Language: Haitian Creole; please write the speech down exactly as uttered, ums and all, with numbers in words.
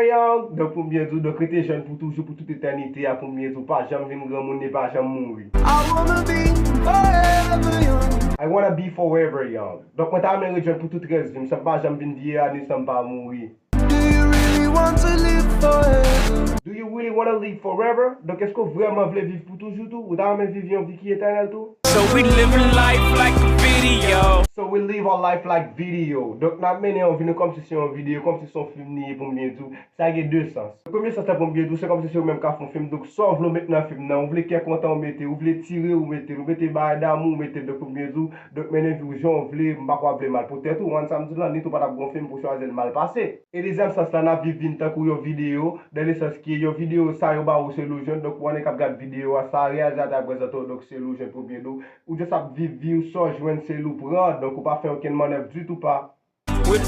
Young, donk pou m byen di w, donk rete jèn pou toujou, pou tout etènite a, pou m byen di w, pa janm vin granmoun, ni pa janm mouri. I wanna be forever young. I wanna be forever young. Donk mwen ta renmen ret jèn pou tout rès vi m, san m pa janm vin vye a, ni san m pa mouri. Do you really want to live forever? Do you really want to live forever? Donk èske w vrèman vle viv pou toujou tou? Ou ta renmen viv yon vi ki etènèl tou? So we living life like a video. So we live our life like video. Donk n ap mennen yon vi nou kòmsi se yon videyo, kòmsi se yon fim ni ye pou m byen di w. Sa gen de sans. Premye sans la pou m byen di w, se kòmsi se ou menm k ap fè yon fim. Donk sa w vle w met nan fim nan, ou vle kè kontan ou mete, ou vle tire ou mete, ou vle bagay damou ou mete. Donk pou m byen di w, donk mennen vi w jan w vle, m pa kwè w ap vle mal pou tèt ou, ou konprann sa m di w la, ni tou pa t ap gon fim pou chwazi l mal pase. E dezyèm sans la, n ap viv vi n tankou yon videyo, dan le sans ke yon videyo sa yo ba ou se illusion, donk ou annik ap gad videyo a, sa reyalizatè a prezante w, donk se illusion pou byen di w, ou just ap viv vi w, sa w jwenn se li w pran, donk ou pa fè okenn mannèv ditou pa. With